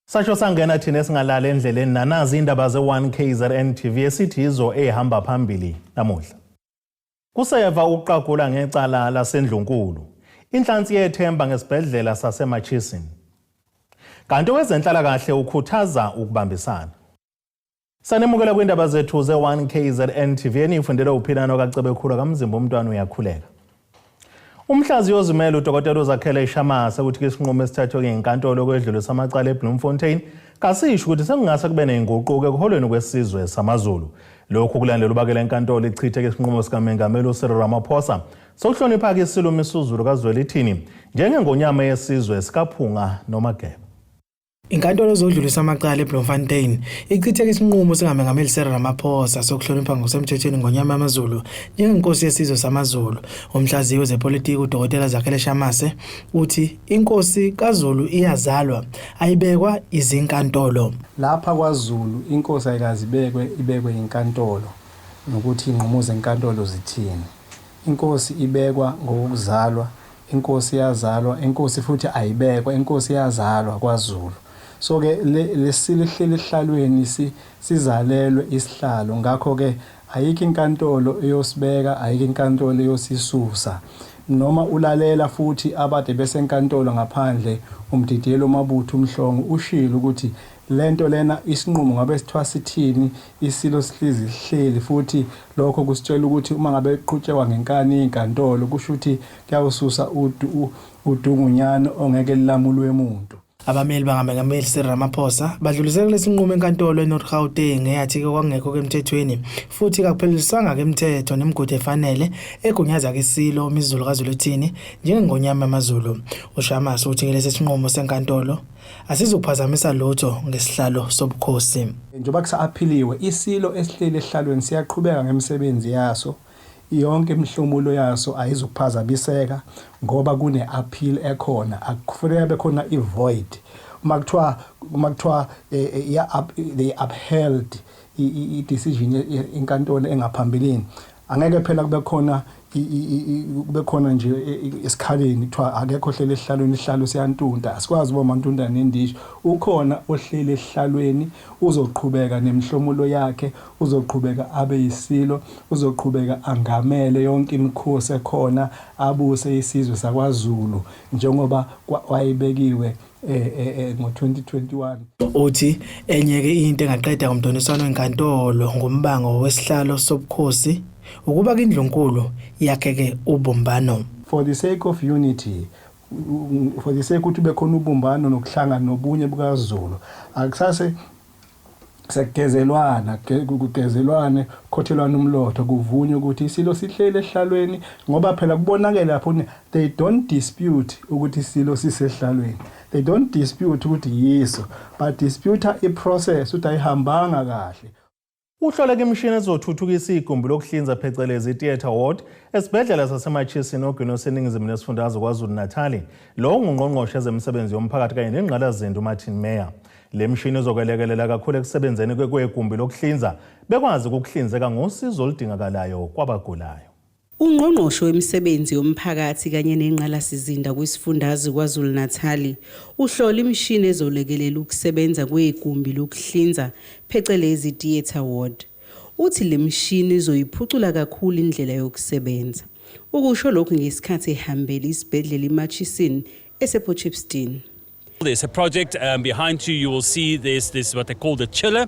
Sasho sangena thina esingalala endleleni nanazi indaba ze-1 KZN TV esithi yizo ey'hamba phambili namuhla. Kuseva ukuqagula ngecala laseNdlunkulu. Inhlansi yethemba ngesibhedlela saseMatchison. Kanti owezenhlalakahle ukhuthaza ukubambisana. Sanemukela kwindaba zethu ze-1 KZN TV eniyifundela uphilano kaCebekhulu kaMzimba umntwana uyakhuleka. Umhlazi yozimele uDokotela uZakhele Shamase ukuthi isinqumo esithathwe ngenkantolo kwedlulisa amacala eBloemfontein kasisho ukuthi sekungase kube nenguquko ekuholweni kwesizwe samaZulu. Lokhu kulandela ubakela enkantolo ichithe isinqumo sikaMengameli uCyril Ramaphosa sokuhlonipha-ke iSilo uMisuzulu kaZwelithini njengengonyama yesizwe sikaPhunga noMageba. Inkantolo ezodlulisa amacala eBloemfontein ichitheke isinqumo sikaMengameli Cyril Ramaphosa sokuhlonipha ngokusemthethweni iNgonyama yamaZulu njengenkosi yesizwe samaZulu. Umhlaziyi wezepolitiki uDokotela Zakhele Shamase uthi inkosi kaZulu iyazalwa, ayibekwa izinkantolo. Lapha kwaZulu inkosi ayikaze ibekwe ibekwe yinkantolo nokuthi iy'nqumo zenkantolo zithini. Inkosi ibekwa ngokuzalwa, inkosi iyazalwa, inkosi futhi ayibekwa, inkosi iyazalwa kwaZulu. So-ke lesilo esihleli esihlalweni sizalelwe isihlalo, ngakho-ke ayikho inkantolo eyosibeka, ayikho inkantolo eyosisusa. Noma ulalela futhi abade besenkantolo ngaphandle, umdidiyeli wamabutho uMhlongo ushilo ukuthi lento lena isinqumo ngabe sithiwa sithini isilo sihlizi sihleli futhi lokho kusitshela ukuthi uma ngabe kuqhutshekwa ngenkani inkantolo kusho ukuthi kuyawususa udungunyane ongeke lilamulwe muntu. Abameli bakaMengameli Cyril Ramaphosa badlulisele kulesi nqumo enkantolo eNorth Gauteng eyathi-ke kwakungekho emthethweni futhi kakupheleliswanga-ke imithetho nemigudu efanele egunyaza-ke iSilo uMisuzulu kaZwelithini njengengonyama yamaZulu. UShamase uthi-ke lesi sinqumo senkantolo asizukuphazamisa lutho ngesihlalo sobukhosi. Njengoba kusa-aphiliwe, isilo esihleli esihlalweni siyaqhubeka ngemisebenzi yaso. Yonke imihlomulo yaso ayizukuphazamiseka ngoba kune-appeal ekhona. Akufuneka kube khona i-void. Uma kuthiwa they upheld i-decision inkantolo engaphambilini, angeke phela kube khona nje esikhaleni kuthiwa akekho ohleli esihlalweni, isihlalo siyantunta. Asikwazi uba mantunta nendishi. Ukhona ohleli esihlalweni, uzoqhubeka nemihlomulo yakhe, uzoqhubeka abe yisilo, uzoqhubeka angamele yonke imikhosi ekhona, abuse isizwe sakwaZulu njengoba wayebekiwe ngo-2021. Uthi enye-ke into engaqeda ngomdoniswano wenkantolo ngombango wesihlalo sobukhosi ukuba kindlunkulu yakheke ubumbano. For the sake of unity, for the sake ukuthi bekhona ubumbano nokuhlangana nobunye bukaZulu, akusase sekugezelwana, kugezelwane, kukhothelwana umlotha, kuvunywe ukuthi isilo sihleli esihlalweni, ngoba phela kubonakele lapho they don't dispute ukuthi isilo sisehlalweni. They don't dispute ukuthi yiso, but dispute i-process ukuthi ayihambanga kahle. Uhloleka imishini ezothuthukisa igumbi lokuhlinza phecelezi i-theatre ward esibhedlela saseMatshisi nogwini oseningizimu nesifundazwe KwaZulu-Natali. Lo ngungqongqoshe ezemisebenzi yomphakathi kanye nengqalasizinda uMartin Meyer. Le mishini izokwelekelela kakhulu ekusebenzeni kwegumbi lokuhlinza bekwazi ukukuhlinzeka ngosizo oludingakalayo kwabagulayo. Ungqongqoshe wemisebenzi yomphakathi kanye nengqalasizinda kwisifundazwe KwaZulu-Natali uhlola imishini ezolekelela ukusebenza kwegumbi lokuhlinza phecelezi theatre ward. Uthi le mishini izoyiphucula kakhulu indlela yokusebenza. Ukusho lokhu ngesikhathi ehambela isibhedlela iMatchison esePort Shepstone. There's a project behind you. You will see there's this what they call the chiller.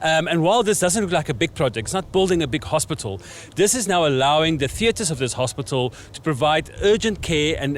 And while this doesn't look like a big project, it's not building a big hospital. This is now allowing the theatres of this hospital to provide urgent care and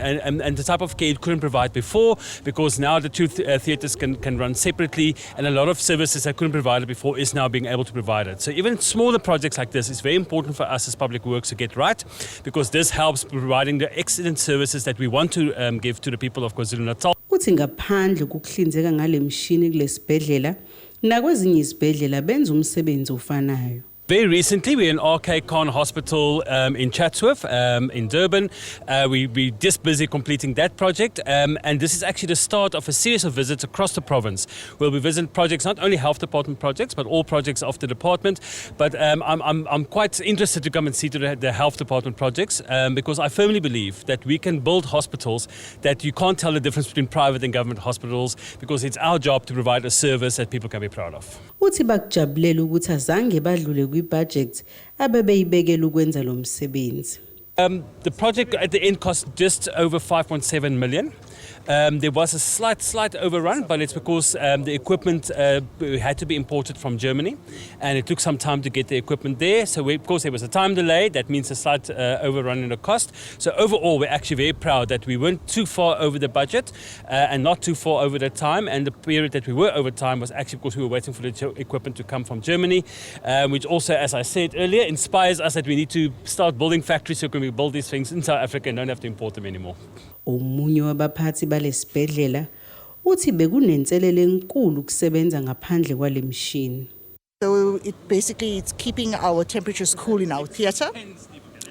the type of care it couldn't provide before, because now the two theatres can run separately, and a lot of services that couldn't provide it before is now being able to provide it. So even smaller projects like this, it's very important for us as public works to get right, because this helps providing the excellent services that we want to give to the people of KwaZulu-Natal. Uthi ngaphandle kokuhlinzeka ngale mishini kulesibhedlela nakwezinye izibhedlela benza umsebenzi ofanayo. Very recently, we're in RK Khan Hospital in Chatsworth, in Durban. We're just busy completing that project, and this is actually the start of a series of visits across the province. We'll be visiting projects, not only health department projects, but all projects of the department. But I'm quite interested to come and see to the health department projects because I firmly believe that we can build hospitals that you can't tell the difference between private and government hospitals, because it's our job to provide a service that people can be proud of. Uthi bakujabulela ukuthi azange badlule kwi-budget abebeyibekela ukwenza lo msebenzi. The project at the end cost just over 5.7 million. There was a slight, slight overrun, but it's because the equipment had to be imported from Germany, and it took some time to get the equipment there. So, of course, there was a time delay. That means a slight overrun in the cost. So, overall, we're actually very proud that we weren't too far over the budget and not too far over the time. And the period that we were over time was actually because we were waiting for the equipment to come from Germany, which also, as I said earlier, inspires us that we need to start building factories so can we build these things in South Africa and don't have to import them anymore. Omunye wabaphathi balesibhedlela uthi bekunenselele enkulu ukusebenza ngaphandle kwale mishini. So it basically it's keeping our temperatures cool in our theatre.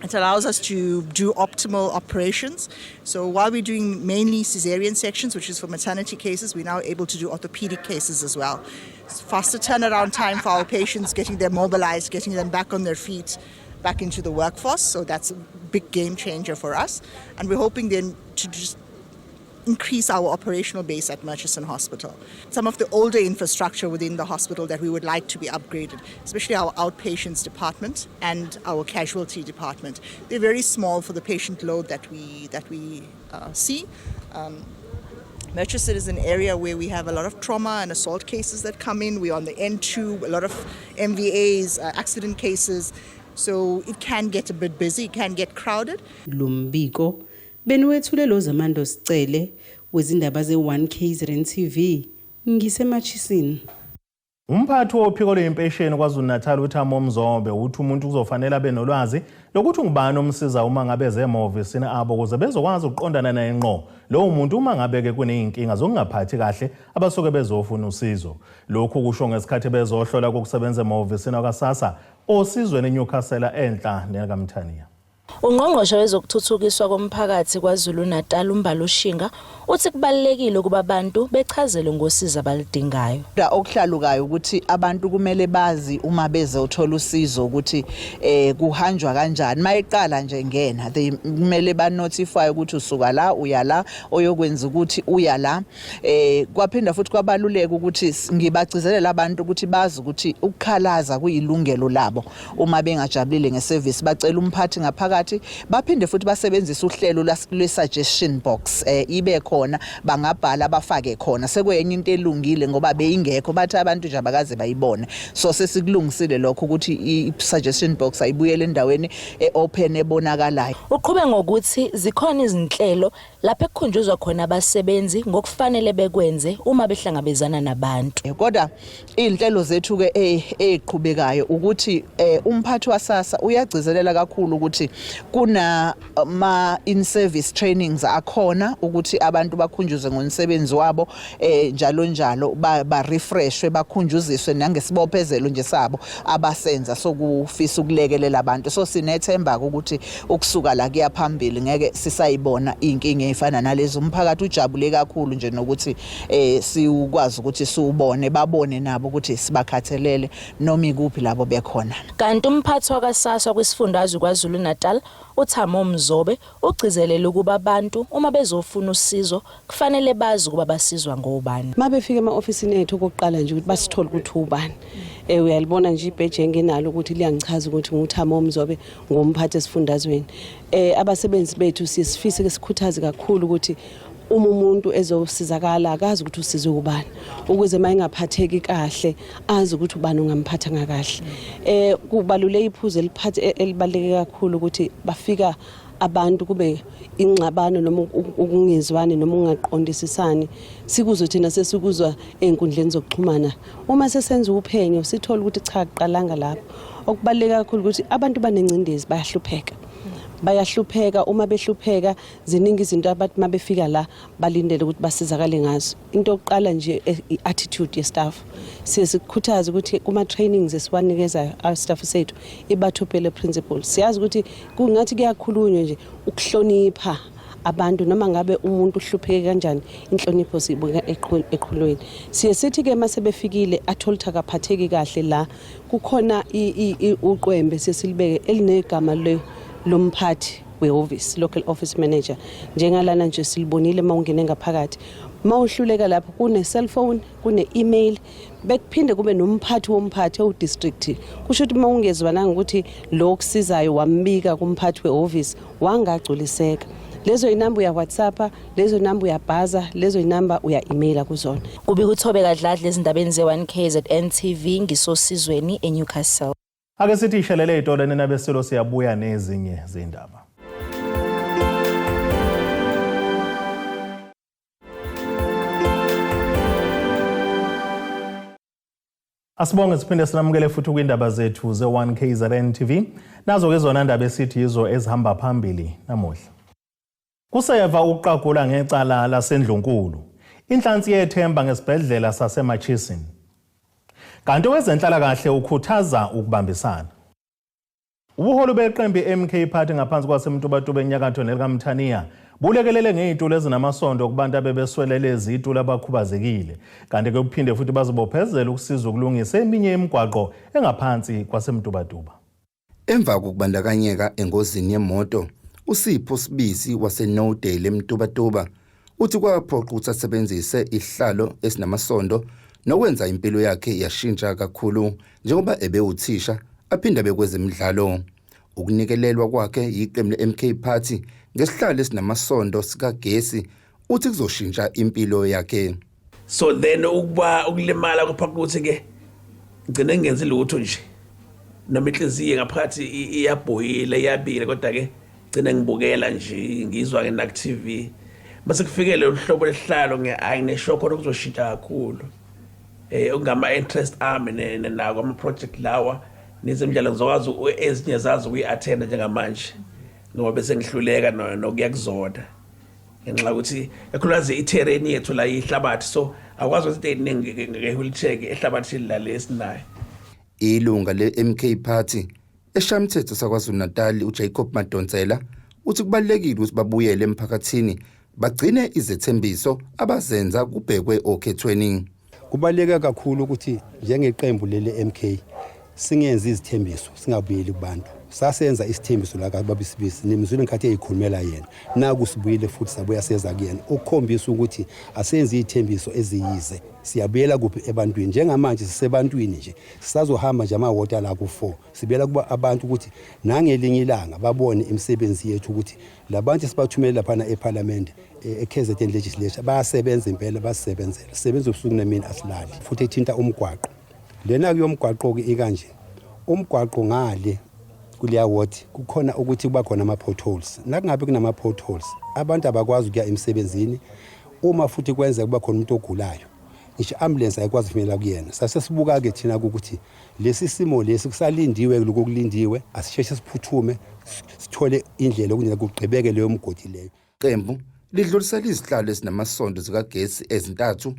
It allows us to do optimal operations. So while we're doing mainly cesarean sections, which is for maternity cases, we're now able to do orthopedic cases as well. It's faster turnaround time for our patients, getting them mobilized, getting them back on their feet, back into the workforce. So that's a big game changer for us. And we're hoping then to just increase our operational base at Murchison Hospital. Some of the older infrastructure within the hospital that we would like to be upgraded, especially our outpatients department and our casualty department. They're very small for the patient load that we see. Murchison is an area where we have a lot of trauma and assault cases that come in. We're on the N2, a lot of MVAs, accident cases. So it can get a bit busy, it can get crowded. Lo mbiko beniwethulelwa uZamando Sicele wezindaba ze-1 KZN TV ngiseMurchison. Umphathi wophiko lwempesheni KwaZulu-Natal uThamo Mzobe uthi umuntu kuzofanele abe nolwazi lokuthi ngubani omsiza uma ngabe eze emahhovisini abo ukuze bezokwazi ukuqondana naye ngqo lowo muntu uma ngabe-ke kuney'nkinga zokungaphathi kahle abasuke bezofuna usizo. Lokhu kusho ngesikhathi bezohlola kokusebenza emahhovisini akwa-SASSA Osizweni eNewcastle enhla nekaMthaniya. Ungqongqoshe wezokuthuthukiswa komphakathi KwaZulu-Natal uMbali Shinga uthi kubalulekile ukuba abantu bechazelwe ngosizo abaludingayo. Okuhlalukayo ukuthi abantu kumele bazi uma bezothola usizo ukuthi kuhanjwa kanjani. Mayiqala nje ngena, they kumele ba notify ukuthi usuka la uya la, oyokwenza ukuthi uya la. Kwaphinda futhi kwabaluleka ukuthi ngibagcizelela abantu ukuthi bazi ukuthi ukukhalaza kuyilungelo labo. Uma bengajabulile ngeservice, bacela umphathi ngaphakathi. Baphinde futhi basebenzise uhlelo lwe-suggestion box, ibe khona, bangabhala bafake khona. Sekuyenye into elungile ngoba beyingekho, bathi abantu nje abakaze bayibone. So sesikulungisile lokho ukuthi i-suggestion box ayibuyele endaweni e-open ebonakalayo. Uqhube ngokuthi zikhona izinhlelo lapho ekukhunjuzwa khona abasebenzi ngokufanele bekwenze uma behlangabezana nabantu. Kodwa iy'nhlelo zethu-ke ey'qhubekayo ukuthi umphathi waSASSA uyagcizelela kakhulu ukuthi kuna ma in-service trainings akhona ukuthi abantu bakhunjuzwe ngomsebenzi wabo njalo njalo, ba refreshwe, bakhunjuziswe nangesibophezelo nje sabo abasenza sokufisa ukulekelela abantu. So sinethemba ukuthi ukusuka la kuya phambili ngeke sisayibona inkinga ezifana nalezi. Umphakathi ujabule kakhulu nje nokuthi siukwazi ukuthi siubone, babone nabo ukuthi sibakhathelele noma ikuphi labo bekhona. Kanti umphathi wakaSASSA kwisifundazwe KwaZulu-Natal uThamo Mzobe ugcizelele ukuba abantu uma bezofuna usizo kufanele bazi ukuba basizwa ngobani. Uma befika ema-ofisini ethu, okokuqala nje ukuthi basithole ukuthi ubani. Uyalibona nje ibheji enginalo ukuthi liyangichaza ukuthi nguThamo Mzobe, ngumphathi esifundazweni. Abasebenzi bethu siye sifise ke sikhuthaze kakhulu ukuthi uma umuntu ezosizakala akazi ukuthi usizwe ubani, ukuze uma engaphatheki kahle azi ukuthi ubani ongamphatha ngakahle. Kubaluleke iphuzu eliphathe elibaluleke kakhulu ukuthi bafika abantu kube ingxabano noma ukungezwani noma ukungaqondisisani, sikuzwe thina sesikuzwa ey'nkundleni zokuxhumana. Uma sesenza uphenyo sithole ukuthi cha, kuqalanga lapho. Okubaluleke kakhulu ukuthi abantu banengcindezi, bayahlupheka. Bayahlupheka, uma behlupheka ziningi izinto abathi uma befika la balindele ukuthi basizakale ngazo. Into yokuqala nje i-attitude ye-staff. Siye sikukhuthaze ukuthi kuma-trainings esiwanikezayo our-staff sethu iBatho Pele principle. Siyazi ukuthi kungathi kuyakhulunywa nje ukuhlonipha abantu noma ngabe umuntu uhlupheke kanjani, inhlonipho siyibuka eqhulwini. Siye sithi-ke uma sebefikile athole ukuthi akaphatheki kahle la, kukhona uqwembe siye silibeke elinegama lomphathi wehhovisi, local office manager. Njengalana nje silibonile uma ungene ngaphakathi. Uma uhluleka lapho kune-cellphone, kune-email, bekuphinde kube nomphathi womphathi ewu-district. Kusho ukuthi uma ungezwananga ukuthi lo okusizayo wambika kumphathi wehhovisi wangagculiseka, lezo inamba uya-WhatsAppa, lezo namba uyabhaza, lezo inamba uya-emaila kuzona. Kubika uThobeka Dladla ezindabeni ze-1 KZN TV ngisosizweni eNewcastle. Ake sithi ishelele ey'tolo nina beSilo, siyabuya nezinye zindaba. Asibonge siphinde sinamukele futhi kwindaba zethu ze-1 KZN TV. Nazo-ke zona ndaba esithi yizo ezihamba phambili namuhla. Kuseva ukuqagula ngecala laseNdlunkulu. Inhlansi yethemba ngesibhedlela saseMurchison. Kanti owezenhlalakahle ukhuthaza ukubambisana. Ubuholi beqembu i-MK Party ngaphansi kwaseMtubatuba enyakatho nelikaMthaniya bulekelele ngey'tulo ezinamasondo kubantu abebeswele lezi itulo abakhubazekile. Kanti-ke kuphinde futhi bazibophezela ukusiza ukulungisa eminye imigwaqo engaphansi kwaseMtubatuba. Emva kokubandakanyeka engozini yemoto, uSipho Sibisi waseNodale eMtubatuba uthi kwaphoqa ukuthi asebenzise isihlalo esinamasondo nokwenza impilo yakhe yashintsha kakhulu njengoba ebewuthisha aphinde abe kwezemidlalo. Ukunikelelwa kwakhe yiqembu le-MK Party ngesihlalo esinamasondo sikagesi uthi kuzoshintsha impilo yakhe. So then ukuba ukulimala kupha ukuthi ke ngigcine ngingenzi lutho nje, noma inhliziyo ngaphakathi iyabhoyila, iyabila, kodwa ke gcine ngibukela nje, ngizwa ke naku TV. Mase kufike lolu hlobo lesihlalo nginesho khona kuzoshintsha kakhulu, okungama interest ami nako ama project lawa nezemidlalo ngizokwazi ezinye zazo ukuyi-attenda njengamanje, ngoba bese ngihluleka nokuya kuzona ngenxa yokuthi kakhulukazi i-terrain yethu la ihlabathi, so akwazi ukuthi into ey'ningi nge-wheelchair ehlabathini la lesinayo. Ilunga le-MK Party eshayamithetho saKwaZulu-Natal uJacob Madonsela uthi kubalulekile ukuthi babuyele emphakathini bagcine izethembiso abazenza kubhekwe okhethweni. Kubaluleke kakhulu ukuthi njengeqembu leli MK singenzi izithembiso singabuyeli kubantu. Sasenza isithembiso la kaBaba Sibisi, nimzwile ngenkathi eyikhulumela yena. Naku sibuyile futhi sabuya seza kuyena ukukhombisa ukuthi asenzi izithembiso eziyize. Siyabuyela kuphi ebantwini? Njengamanje sisebantwini nje, sisazohamba nje amawota la ku-4, sibuyela kuba abantu ukuthi nangelinye ilanga babone imisebenzi yethu, ukuthi labantu esibathumele laphana ephalamende, e-KZN legislature, bayasebenza impela, basisebenzela, sisebenza ubusuku nemini, asilali. Futhi ethinta umgwaqo lena kuyomgwaqo-ke ikanje, umgwaqo ngale kuleya ward kukhona ukuthi kuba khona ama-potholes. Nakungabe kunama-potholes, abantu abakwazi ukuya emsebenzini. Uma futhi kwenzeka kuba khona umuntu ogulayo, ngisho i-ambulance ayikwazi ukufinyelela kuyena. Sase sibuka-ke thina ukuthi lesi simo lesi kusalindiwe, lokhu kulindiwe, asisheshe siphuthume sithole indlela yokuthi kugqibeke leyo mgodi leyo. Qembu lidlulisela izihlalo ezinamasondo zikagesi ezintathu,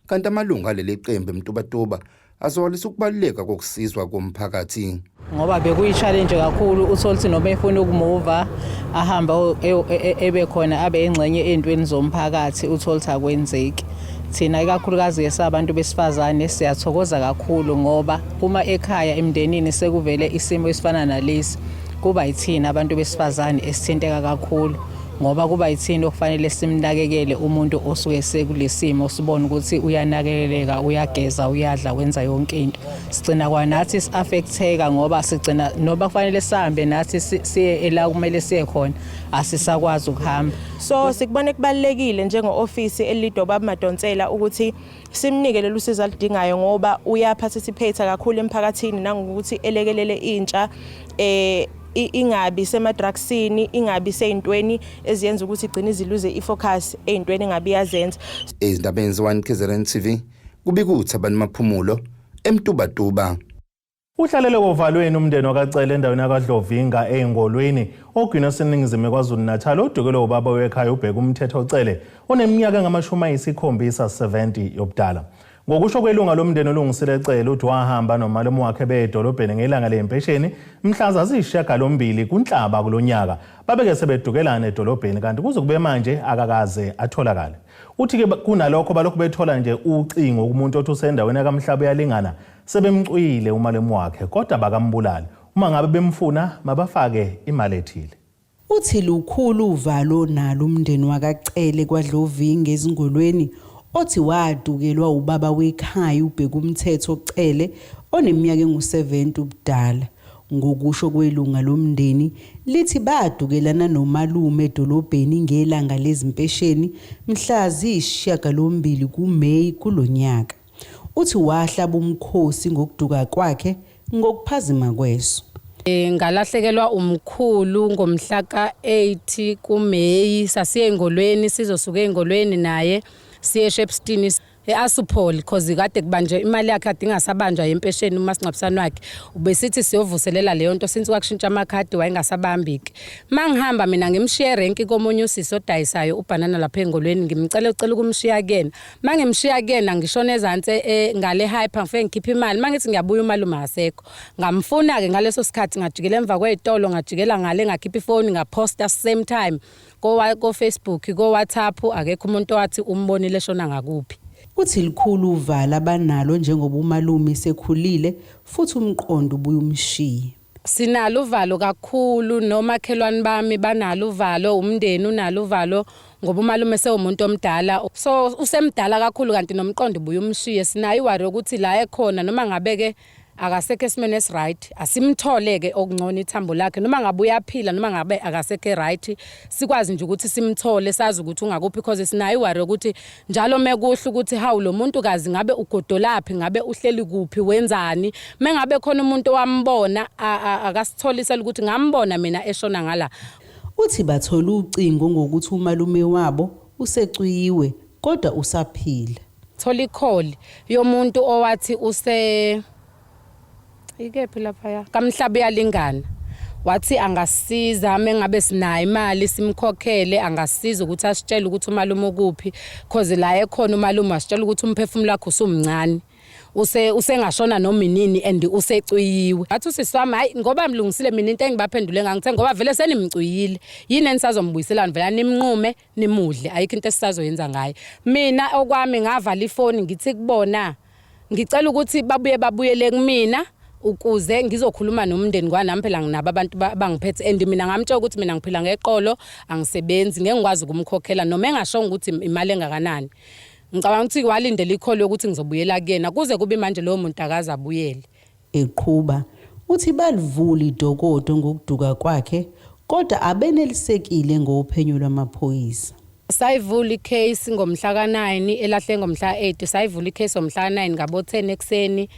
kanti amalungu aleli qembu eMtubatuba azwalisa ukubaluleka kokusizwa komphakathi. Ngoba bekuyi-challenge kakhulu, uthole ukuthi noma efuna ukumuva ahamba ebe khona abe ingxenye ey'ntweni zomphakathi, uthole ukuthi akwenzeki. Thina ikakhulukazi sabantu besifazane siyathokoza kakhulu, ngoba uma ekhaya emndenini sekuvele isimo esifana nalesi, kuba yithina abantu besifazane esithinteka kakhulu, ngoba kuba yithina okufanele simnakekele umuntu osuke sekulesimo, sibone ukuthi uyanakeleleka, uyageza, uyadla, wenza yonke into. Sigcina kwanathi si-affecteka, ngoba sigcina noba kufanele sihambe nathi siye la kumele siye khona, asisakwazi ukuhamba. So sikubona kubalulekile njenge-ofisi elidwa Baba Madonsela ukuthi simnike lolu sizo aludingayo, ngoba uyaparticipate kakhulu emphakathini nangokuthi elekelele intsha ingabi semadrugsini, ingabi seyintweni eziyenza ukuthi igcine iziluze ifocus eyintweni engabi yazenza. Ezindabeni ze-1 KZN TV, kubika uThabani Maphumulo eMtubatuba. Uhlalele kovalweni umndeni wakaCele endaweni yakwaDlovinga eNgolweni ogwini oseningizimu KwaZulu-Natal odukelwe ubaba wekhaya ubheka umthetho Cele oneminyaka engama-70 yobudala. Ngokusho kwelunga lomndeni olungisile Cele uthi wahamba nomalume wakhe beye edolobheni ngelanga lempesheni mhla zaziyisishiyagalombili kuNhlaba kulonyaka. Babeke sebedukelana edolobheni kanti kuze kube manje akakaze atholakale. Uthi-ke kunalokho balokhu bethola nje ucingo kumuntu othi usendaweni yakamhlaba uyalingana sebemcwile umalume wakhe kodwa bakambulali. Uma ngabe bemfuna mabafake imali ethile. Uthi lukhulu uvalo nalo umndeni wakaCele kwaDlovinga eZingolweni othi wadukelwa ubaba wekhaya ubheka umthetho Cele oneminyaka engu-70 ubudala. Ngokusho kwelunga lomndeni lithi badukelana nomalume edolobheni ngelanga lezimpesheni mhla ziyisishiyagalombili kuMeyi kulonyaka. Uthi wahlaba umkhosi ngokuduka kwakhe ngokuphazima kweso. Ngalahlekelwa umkhulu ngomhla ka-8 kuMeyi, sasiye engolweni, sizosuka engolweni naye siye eShepstone e-Asupol cause kade kubanje imali yakhe kade ingasabanjwa yempesheni umasingcwabisane wakhe. Ubesithi siyovuselela leyo nto since kwakushintsha amakhadi wayengasabambi-ke. Uma ngihamba mina ngimshiye erenki komunye usisi odayisayo ubhanana lapha engolweni, ngimcela ucela ukumshiya kuyena. Uma ngimshiya kuyena ngishona ezansi ngale hyper ngifike ngikhiphe imali, uma ngithi ngiyabuya umalume akasekho. Ngamfuna-ke ngaleso sikhathi ngajikela emva kwey'tolo ngajikela ngale ngakhipha ifoni ngaphosta same time ko-Facebook ko-WhatsApp akekho umuntu owathi umbonile eshona ngakuphi. Uthi likhulu uvalo abanalo njengoba umalume esekhulile futhi umqondo ubuye umshiye. Sinalo uvalo kakhulu nomakhelwane bami banalo uvalo, umndeni unalo uvalo ngoba umalume sewumuntu omdala. So usemdala kakhulu kanti nomqondo ubuye umshiye. Sinayo i-worry yokuthi la ekhona noma ngabe-ke akasekho esimeni esi-right, asimthole-ke okungcono ithambo lakhe noma ngabe uyaphila noma ngabe akasekho right, sikwazi nje ukuthi simthole sazi ukuthi ungakuphi because sinayo i-worry yokuthi njalo mekuhle ukuthi hawu lo muntu kazi ngabe ugodolaphi, ngabe uhleli kuphi, wenzani. Mengabe khona umuntu owambona akasitholisela ukuthi ngambona mina eshona ngala. Uthi bathola ucingo ngokuthi umalume wabo usecwiyiwe kodwa usaphila. Thola i-call yomuntu owathi use ikephi laphaya kamhlaba uyalingana, wathi angasiza mengabe sinayo imali simkhokhele, angasiza ukuthi asitshele ukuthi umalume ukuphi cause la ekhona umalume wasitshela ukuthi umphefumulo wakhe usumncane, usengashona noma inini and usecwiyiwe. Wathi usisi wami hayi ngoba mlungisile, mina into engibaphendule ngangithe ngoba vele senimcwiyile yini enisazombuyisela, vele nimnqume nimudle, ayikho into esisazoyenza ngaye. Mina okwami ngavala ifoni ngithi kubona ngicela ukuthi babuye babuyele kumina ukuze ngizokhuluma nomndeni kwanami, phela nginabo abantu abangiphethe and mina ngamtshela ukuthi mina ngiphila ngeqolo angisebenzi, ngeke ngikwazi ukumkhokhela noma engashongo ukuthi imali engakanani. Ngicabanga ukuthi walindela i-call yokuthi ngizobuyela kuyena, kuze kube manje lowo muntu akaze abuyele. Eqhuba uthi balivula idokodo ngokuduka kwakhe kodwa abenelisekile ngophenyo lwamaphoyisa. Sayivula i-case ngomhla ka-9 elahle ngomhla ka-8, sayivula i-case ngomhla ka-9 ngabo 10 ekuseni.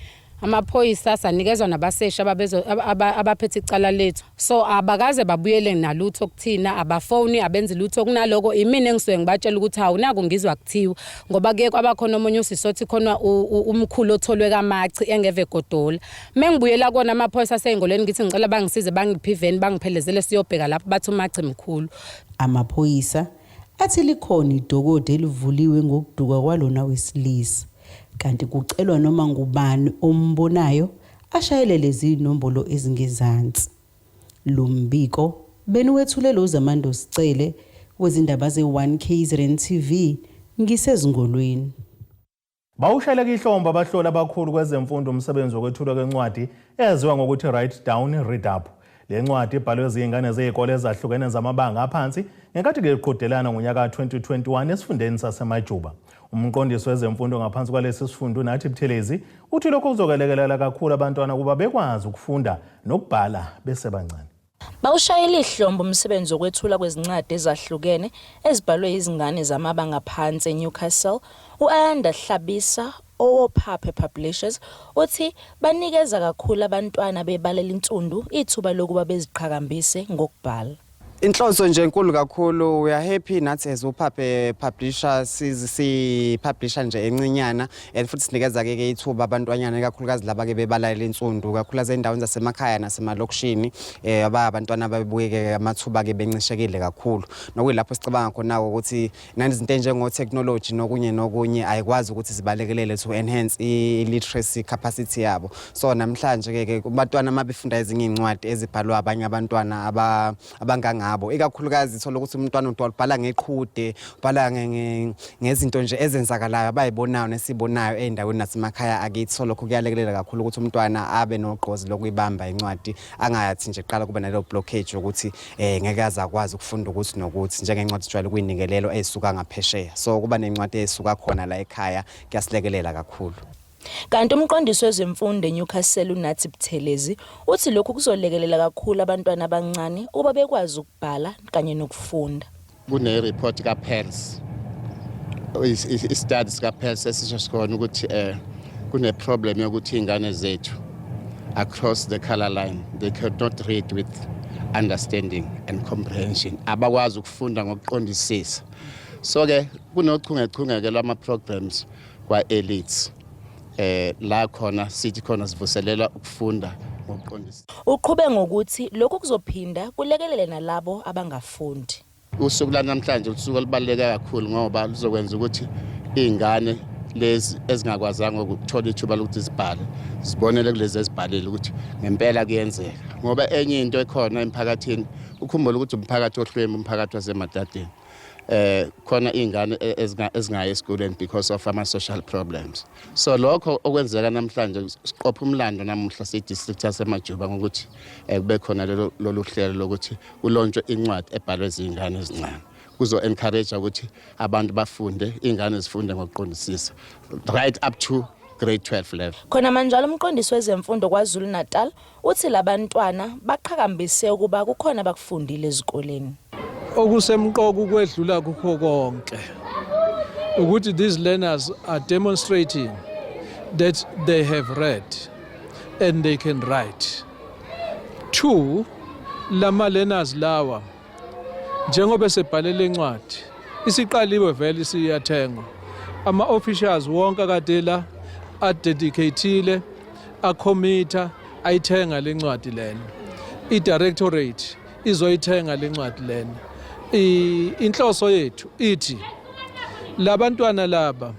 Amaphoyisa sanikezwa nabaseshi abaphethe icala lethu, so abakaze babuyele nalutho kuthina, abafoni abenzi lutho. Kunaloko imina engisuke ngibatshela ukuthi hawu naku ngizwa kuthiwa, ngoba kuye kwabakhona omunye usisi othi khona umkhulu otholwe kaMachi engeve egodola. Mengibuyela kona amaphoyisa aseyingolweni ngithi ngicela bangisize bangiphe iveni bangiphelezele siyobheka lapho, bathi uMachi mkhulu. Amaphoyisa athi likhona idokode elivuliwe ngokuduka kwalona wesilisa, kanti kucelwa noma ngubani ombonayo ashayele lezi nombolo ezingezansi. Lo mbiko beniwethulelwe uZamando Sicele wezindaba ze-1 KZN TV ngisezingolweni. Bawushayeleka ihlombe abahloli abakhulu kwezemfundo umsebenzi wokwethulwa kwencwadi eyaziwa ngokuthi Write Down Read Up. Le ncwadi ibhalwe ziy'ngane zey'kole ezahlukene zamabanga aphansi ngenkathi kuqhudelana ngonyaka ka-2021 esifundeni saseMajuba. Umqondisi wezemfundo ngaphansi kwalesi sifundo uNathi Buthelezi uthi lokhu kuzokwelekelela kakhulu abantwana ukuba bekwazi ukufunda nokubhala besebancane. Bawushayela ihlombe umsebenzi wokwethula kwezincwadi ezahlukene ezibhalwe izingane zamabanga aphansi eNewcastle. U-Ayanda Hlabisa owophaphe Publishers uthi banikeza kakhulu abantwana bebala elinsundu ithuba lokuba beziqhakambise ngokubhala. Inhloso nje enkulu kakhulu, we are happy nathi as uPhaphe Publisher, si publisher nje encinyana, and futhi sinikeza ke ke ithuba abantwanyana, ikakhulukazi laba ke bebala lensundu, kakhulukazi endaweni zasemakhaya nasemalokishini, abantwana ababuyeke amathuba ke bencishekile kakhulu, nokuyilapho sicabanga khona ukuthi nanezinto enjengo technology nokunye nokunye ayikwazi ukuthi zibalekelele to enhance i-literacy capacity yabo. So namhlanje ke ke abantwana mabefunda ezinye incwadi ezibhalwa abanye abantwana abangangabo, ikakhulukazi thola ukuthi umntwana ubhala ngeqhude, ubhala ngezinto nje ezenzakalayo abayibonayo nesibonayo ey'ndaweni nasemakhaya akithi. So lokho kuyalekelela kakhulu ukuthi umntwana abe nogqozi lokuyibamba incwadi, angayathi nje qala kuba naleyo blockage yokuthi ngeke aze akwazi ukufunda ukuthi nokuthi njengencwadi sijwayele ukuyinikelelo ey'suka ngaphesheya. So kuba nencwadi ey'suka khona la ekhaya kuyasilekelela kakhulu. Kanti umqondisi wezemfundo eNewcastle uNathi Buthelezi uthi lokhu kuzolekelela kakhulu abantwana abancane ukuba bekwazi ukubhala kanye nokufunda. Kune-report kaPERS, i-study sikaPERS esisho sikhona ukuthi kune-problem yokuthi iy'ngane zethu across the color line, they could not read with understanding and comprehension, abakwazi ukufunda ngokuqondisisa. So-ke kunochungechunge-ke lwama-programs kwa-elites, la khona sithi khona sivuselela ukufunda ngokuqondisa. Uqhube ngokuthi lokhu kuzophinda kulekelele nalabo abangafundi. Usuku lanamhlanje usuku olubaluleke kakhulu ngoba luzokwenza ukuthi iy'ngane lezi ezingakwazanga ukuthola ithuba lokuthi zibhale zibonele kulezi ezibhalile ukuthi ngempela kuyenzeka, ngoba enye into ekhona emphakathini, ukhumbule ukuthi umphakathi ohlwempu, umphakathi wasemadadeni, khona iy'ngane ezingayi esikoleni because of ama-social problems. So lokho okwenzeka namhlanje, siqopha umlando namuhla siyi-district yaseMajuba ngokuthi kube khona lolu hlelo lokuthi kulontshwe incwadi ebhalwe ziy'ngane ezincane. Kuzo-encourage ukuthi abantu bafunde, iy'ngane zifunde ngokuqondisisa right up to grade 12 level. Khona manjalo, umqondisi wezemfundo KwaZulu Natal uthi labantwana baqhakambise ukuba kukhona abakufundile ezikoleni. Okusemqoka ukwedlula kukho konke ukuthi these learners are demonstrating that they have read and they can write. Two, lama learners lawa njengoba sebhalele incwadi isiqaliwe vele isiyathengwa, ama-officials wonke akade la adedicatile acommitta ayithenga le ncwadi lena, i-directorate izoyithenga le ncwadi lena. Inhloso yethu ithi labantwana laba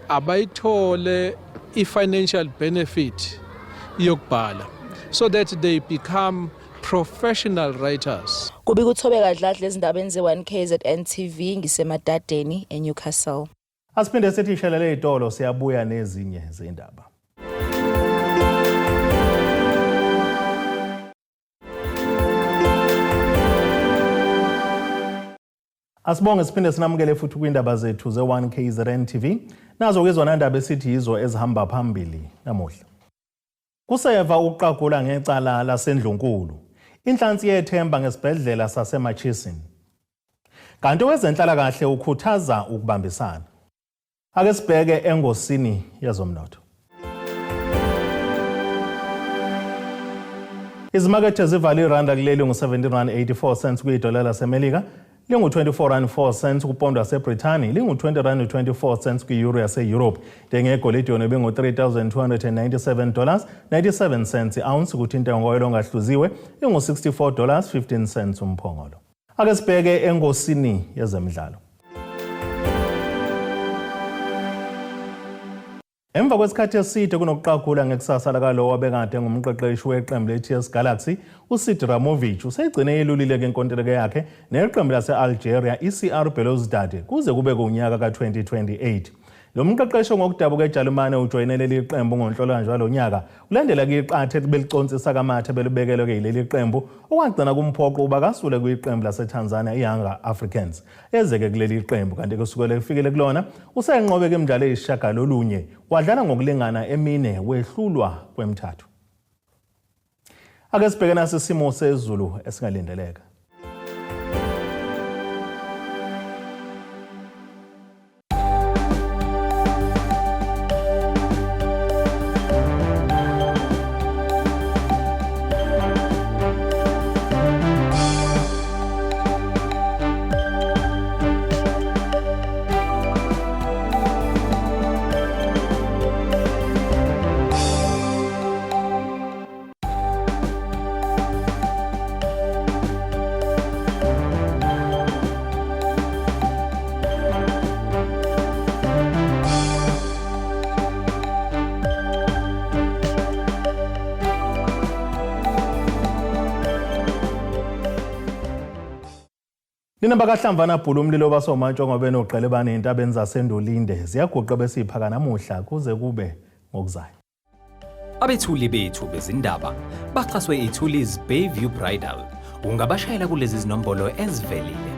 abayithole i-financial benefit yokubhala so that they become professional writers. Kubika uThobeka Dladla ezindabeni ze-1 KZN TV, ngiseMadadeni eNewcastle. Asiphinde sithi ishelele izitolo, siyabuya nezinye zindaba. Asibonge, siphinde sinamukele futhi kwindaba zethu ze-1 KZN TV. Nazo ke zona ndaba esithi yizo ezihamba phambili namuhla. Kuseva ukuqagula ngecala lasendlunkulu. Inhlansi yethemba ngesibhedlela saseMurchison. Kanti owezenhlalakahle ukhuthaza ukubambisana. Ake sibheke engosini yezomnotho. Izimakethe zivale iranda kuleli ngu-17.84 cents kwidola laseMelika, lingu-24.4 cents kupondo yaseBrithani, lingu-20.24 cents kwi-euro yase-Europe. Intengo yegolide yona ibingu-$3,297 97 cents i-ounce, kuthi intengo oyelo ongahluziwe ingu-$64 15 cents umphongolo. Ake sibheke engosini yezemidlalo. Emva kwesikhathi eside kunokuqagula ngekusasa lakalowo obekade ngumqeqeshi weqembu le-TS Galaxy, uSead Ramovic useyigcine yelulile-ke inkontileka yakhe neqembu lase-Algeria i-CR Belouizdad kuze kube kunyaka ka-2028. Lo mqeqeshi ngokudabuka eJalimane ujoyine leli qembu ngonhlolanja walo nyaka, ulandela iqathe beliconsisa kamathe belibekelwe-ke yileli qembu, okwagcina kumphoqa ukuba kasule kwiqembu laseTanzania i-Yanga Africans ezeke kuleli qembu. Kanti kusukela efikele kulona usenqobe-ke imidlalo eyisishiyagalolunye, wadlala ngokulingana emine, wehlulwa kwemithathu. Ake sibheke nasi isimo sezulu esingalindeleka. Nina bakaHlamvana bhula umlilo basomantshongo benoqelebane entabeni zaseNdolinde ziyaguqa besiphaka namuhla kuze kube ngokuzayo. Abethuli bethu bezindaba baxhaswe iThuli's Bayview Bridal. Ungabashayela kulezi zinombolo ezivelile.